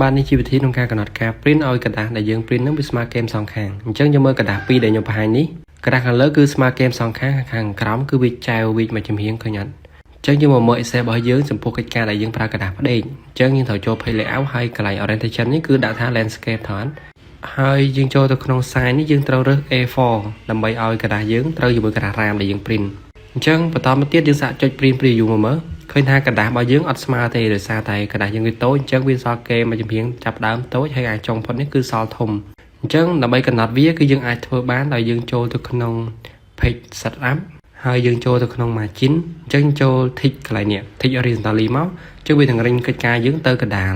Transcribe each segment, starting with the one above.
បាទនេះជាវិធីក្នុងការកំណត់ការ print ឲ្យក្រដាសដែលយើង print ហ្នឹងវាស្មើគែមសងខាងអញ្ចឹងយើងមើលក្រដាសពីរដែលខ្ញុំបង្ហាញនេះក្រដាសខាងលើគឺស្មើគែមសងខាងខាងក្រោមគឺវាចែវវីកមួយចំហៀងឃើញអត់អញ្ចឹងយើងមកមើល Excel របស់យើងចំពោះកិច្ចការដែលយើងប្រើក្រដាសផ្ដេកអញ្ចឹងយើងត្រូវចូល page layout ហើយកន្លែង orientation នេះគឺដាក់ថា landscape ថនហើយយើងចូលទៅក្នុង size នេះយើងត្រូវរើស A4 ដើម្បីឲ្យក្រដាសយើងត្រូវជាមួយក្រដាសរាមដែលយើង print អញ្ចឹងបន្តមកទៀតយើងសាកចុច print preview មកមើលឃើញថាក្រដាសរបស់យើងអត់ស្មើទេដោយសារតែក្រដាសយើងវាតូចអញ្ចឹងវាសល់គែមមួយចំហៀងចាប់ដើមតូចហើយអាចុងផុតនេះគឺសល់ធំអញ្ចឹងដើម្បីកំណត់វាគឺយើងអាចធ្វើបានដោយយើងចូលទៅក្នុង page setup ហើយយើងចូលទៅក្នុង margin អញ្ចឹងចូល tick កន្លែងនេះ tick horizontally មកអញ្ចឹងវានឹងរិញកិច្ចការយើងទៅកណ្ដាល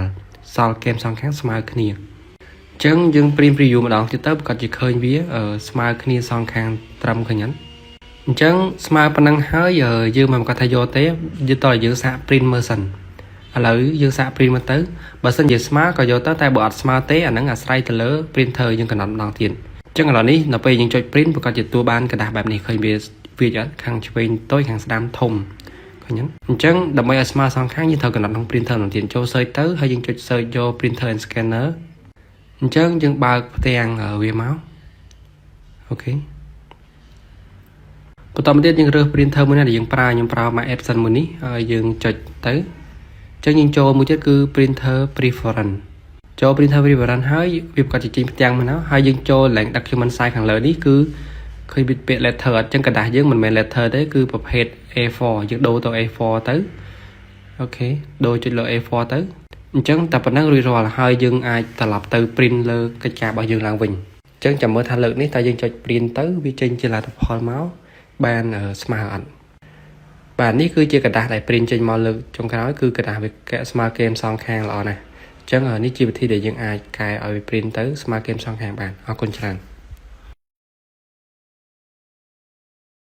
សល់គែមសងខាងស្មើគ្នាអញ្ចឹងយើង print preview ម្ដងទៀតទៅប្រកាសជាឃើញវាស្មើគ្នាសងខាងត្រឹមឃើញអត់អញ្ចឹងស្មើប៉ុណ្ណឹងហើយយើងមិនប្រកាសថាយកទេយើងតើយើងសាក print មើលសិនឥឡូវយើងសាក print មើលទៅបើសិនជាស្មើក៏យកទៅតែបើអត់ស្មើទេអាហ្នឹងអាស្រ័យទៅលើ printer យើងកំណត់ម្ដងទៀតអញ្ចឹងឥឡូវនេះដល់ពេលយើងចុច print ប្រកាសជាទទួលបានក្រដាសបែបនេះឃើញវាវាអត់ខាងឆ្វេងតូចខាងស្ដាំធំឃើញហ្នឹងអញ្ចឹងដើម្បីឲ្យស្មើសងខាងយើងត្រូវកំណត់ក្នុង printer ម្ដងទៀតចូល search ទៅហើយយើងចុច search យក printer and scanner អញ្ចឹងយើងបើកផ្ទាំងវាមក OK បន្តមកទៀតយើងរើស printer មួយណាដែលយើងប្រើខ្ញុំប្រើ Mac Epson មួយនេះហើយយើងចុចទៅអញ្ចឹងយើងចូលមួយទៀតគឺ printer preference ចូល printer preference ហើយវាប្រកាសជាចេញផ្ទាំងមកណាហើយយើងចូលឡើង document size ខាងលើនេះគឺឃើញវាពាក្យ letter អត់ចឹងក្រដាសយើងមិនមែន letter ទេគឺប្រភេទ A4 យើងដូរទៅ A4 ទៅ OK ដូរចុចលើ A4 ទៅអញ្ចឹងតែប៉ុណ្ណឹងរួចរាល់ហើយយើងអាចត្រឡប់ទៅ print លើកិច្ចការរបស់យើងឡើងវិញអញ្ចឹងចាំមើលថាលើកនេះតើយើងចុច print ទៅវាចេញជាលទ្ធផលមកបានស្មើអត់បាទនេះគឺជាក្រដាសដែល print ចេញមកលើកចុងក្រោយគឺក្រដាសវាកែស្មើគែមសងខាងល្អណាស់អញ្ចឹងនេះជាវិធីដែលយើងអាចកែឲ្យ print ទៅស្មើគែមសងខាងបានអរគុណច្រើន។